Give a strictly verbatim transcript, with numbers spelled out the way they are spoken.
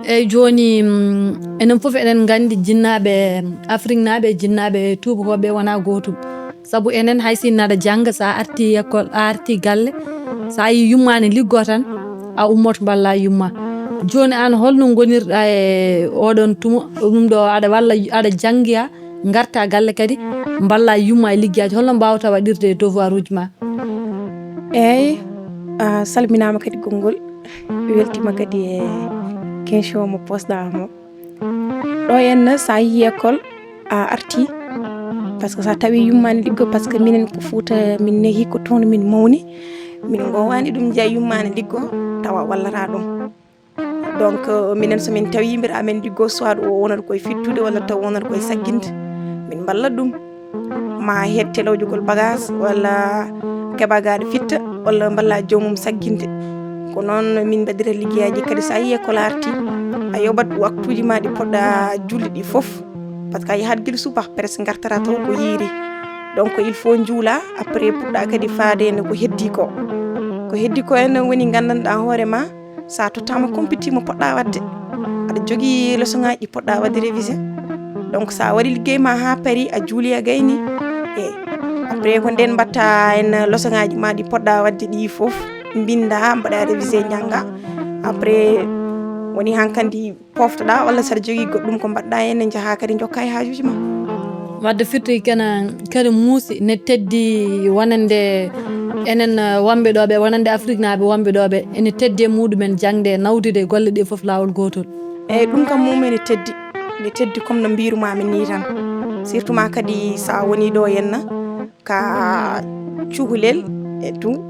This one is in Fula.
Eyyi, jooni, mm, enen fof eɗen nganndi jinnaaɓe Afrik naaɓe e jinnaaɓe tuubakooɓe wonaa gootum. Sabu enen, hay si neɗɗo aɗa jannga, so a artii école, a artii galle, so a yii yumma ne liggoo tan, a ummoto mballa yumma. Jooni aan, holno ngonirɗa e oɗon tuma, ɗum ɗo aɗa walla aɗa janngiya, ngarta galle kadi, mballa yumma e liggeyaaji, holno mbaawta waɗirde e devoir uji ma? Eyyi, a salminaama kadi konngol, weltiima kadi e question mo posɗa mo. Ɗo henna, so a yii école, a artii, parce que so a tawi yumma ne liggoo, parce que minen ko Fuuta min nehi, ko toon min mawni, min ngowaani ɗum, njiya yumma ne liggoo, tawa wallata ɗum. Donc, euh, minen so min tawi yimɓe amen liggoo, soit o wonata koye fittude walla taw wonata koye sagginde, min mballa ɗum. Ma heed telewjugol bagage walla keɓa gaɗa fitta walla mballa joomum sagginde. Ko noon min mbaɗira liggeyaaji. Kadi so a yii école arti, a yoɓat waktuuji ma ɗi poɗɗa julde ɗi fof, parce que a yahat gila subaka, presque ngartata taw ko hiiri. Donc il faut njuula, après puɗɗa kadi faade no ko heddi ko. Ko heddi ko en woni nganndanɗa hoore ma, so a tottaama compiti mo poɗɗa waɗde, aɗa jogii leçon ŋaaji ɗi poɗɗa waɗde révisé. Donc so a waɗi liggey ma haa paari, a juuli, a gayni, e après ko ndeen mbaɗta en leçon ŋaaji ma ɗi poɗɗa waɗde ɗi fof, mbinnda, mbaɗa révisé, njannga. Après woni hankandi poftoɗa walla saɗa jogii goɗɗum ko mbaɗɗa heen, njaha kadi njokka e haajuuji ma. Wadde firti kene kadi muusi ne teddi wonande enen, eh, wonɓe ɗo ɓe, wonande Afrik naaɓe wonɓe ɗo ɓe, ene teddi e muɗumen jaŋde, nawdude golle ɗe fof laawol gootol. Eyyi, ɗum kam mum ene teddi, ne teddi comme no mbirumaami ni tan. Surtout ma kadi sa woni ɗo henna ka cukalel e tout,